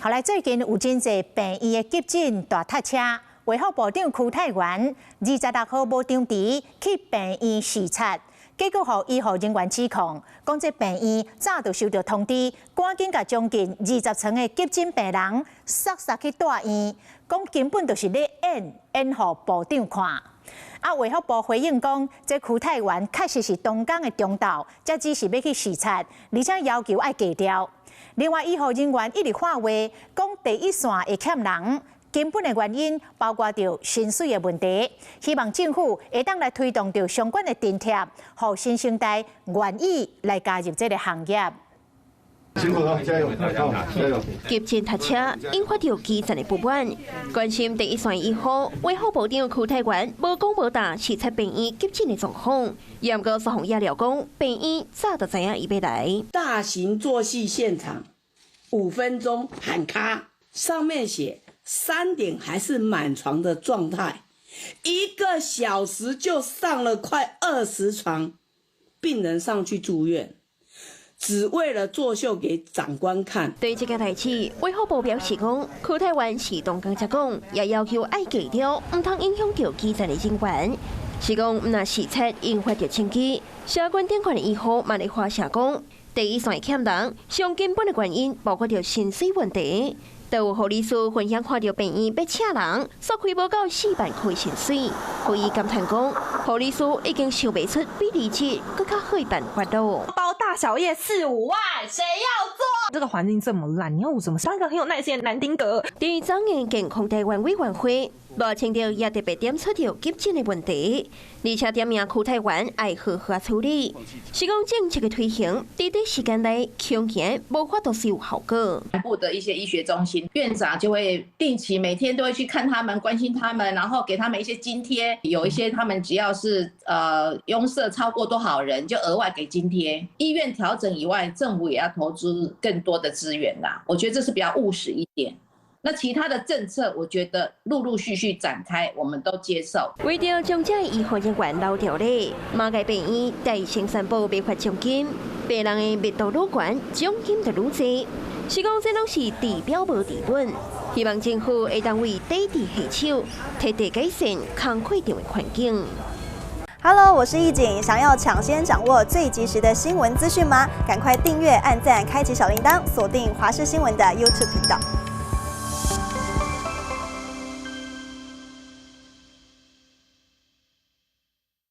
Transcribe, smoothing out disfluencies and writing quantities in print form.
後來最近有真濟病院的急診大塞車，衛福部長邱泰源26號無張遲去病院視察，結果予醫護人員指控，講這病院早就收到通知，趕緊共將近20床的急診病人塞塞去大院，講根本就是咧演演予部長看。啊，衛福部回應講，這邱泰源確實是同工的中晝，才只是欲去視察，而且要求愛低調。另外，醫護人員一直喊話，講第一線會欠人，根本的原因包括著薪水的問題，希望政府會當來推動著相關的津貼，予新生代願意來加入這个行業。辛苦了，加油，加油！急診塞車引發著基層的不滿，關心第一線醫護，衛福部長邱泰源無講無答視察病院急診的狀況，毋過煞予伊料講，病院早就知影伊欲來。大型做戲現場，5分鐘喊卡，上面寫3點還是滿床的狀態，1個小時就上了快20床病人上去住院。只為了作秀給長官看。對這件代誌，衛福部表示講，邱泰源是當工才講，也要求愛低調，毋通影響著基層的人員。是講，毋若視察引發著衝擊，社群頂懸的醫護嘛咧發聲講，第一線欠人，上根本的原因包括著薪水問題。就有護理師分享看著病院欲請人，煞開無夠4萬塊薪水，予伊感嘆講，護理師已經想袂出比離職閣較好的辦法囉。包大小夜四五萬，誰要做？這個環境這麼爛，你要我怎麼當一個很有耐心的南丁格？對於昨昏健康台灣委員會，賴清德也特別點出著急診的問題，而且點名邱泰源愛好好處理。是講政策的推行，佇短時間內恐驚無法度是有效果。南部的一些醫學中心院長就會定期每天都會去看他們，關心他們，然後給他們一些津貼。有一些他們只要是擁塞超過多少人，就額外給津貼。醫院調整以外，政府也要投資更多的資源啦。我覺得這是比較務實一點。那其他的政策，我覺得陸陸續續展開，我們都接受。為著將這醫護人員留著咧，馬偕病院大聲宣布欲發獎金，病人的密度愈懸，獎金就愈濟。是講這攏是治標無治本，希望政府會當為體制下手，徹底改善工課場的環境。 Hello，我是易景，想要搶先掌握最及時的新聞資訊嗎？趕快訂閱、按讚、開啟小鈴鐺，鎖定華視新聞的 YouTube 頻道。